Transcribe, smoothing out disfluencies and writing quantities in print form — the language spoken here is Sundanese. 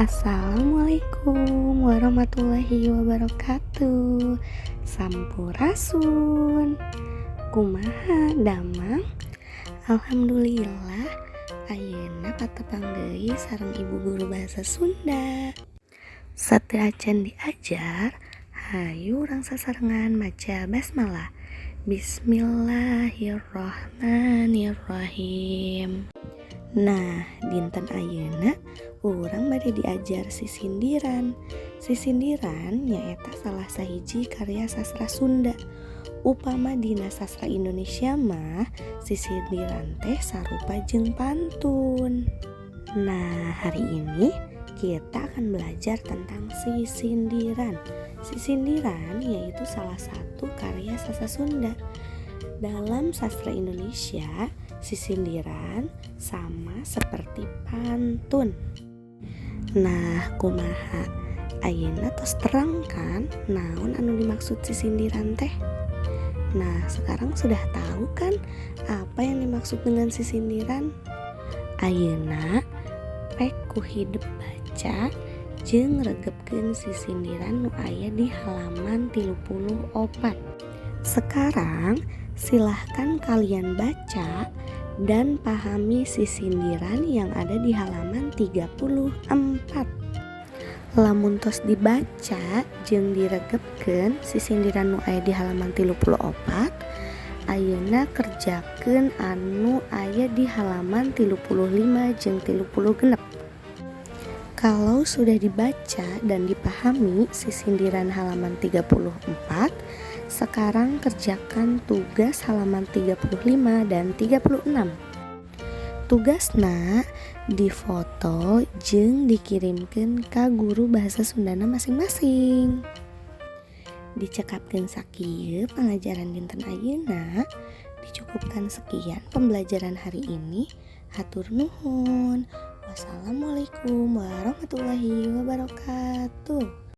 Assalamualaikum warahmatullahi wabarakatuh. Sampurasun. Kumaha damang? Alhamdulillah, ayeuna patepang deui sareng Ibu guru bahasa Sunda. Sateuacan diajar, hayu urang sasarengan maca basmalah. Bismillahirrahmanirrahim. Nah, dinten ayeuna urang bade diajar sisindiran. Sisindiran nyaeta salah sahiji karya sastra Sunda. Upama dina sastra Indonesia mah, sisindiran teh sarupa jeung pantun. Nah, hari ini kita akan belajar tentang sisindiran. Sisindiran yaitu salah satu karya sastra Sunda. Dalam sastra Indonesia, sisindiran sama seperti pantun. Nah, kumaha? Ayeuna tos terang kan naon anu dimaksud sisindiran teh? Nah, sekarang sudah tahu kan apa yang dimaksud dengan sisindiran? Ayeuna pek ku hidep baca jeung regepkeun sisindiran nu aya di halaman 34. Sekarang silahkan kalian baca dan pahami sisindiran yang ada di halaman 34. Lamun tos dibaca jeung diregepkeun sisindiran nu aya di halaman 34, ayeuna kerjakeun anu aya di halaman 35 jeung 36. Kalau sudah dibaca dan dipahami sisindiran halaman 34, sekarang kerjakan tugas halaman 35 dan 36. Tugasna difoto jeung dikirimkeun ka guru bahasa Sundana masing-masing. Dicekapkeun sakieu pangajaran dinten ayeuna. Dicukupkan sekian pembelajaran hari ini. Hatur nuhun. Wassalamualaikum warahmatullahi wabarakatuh.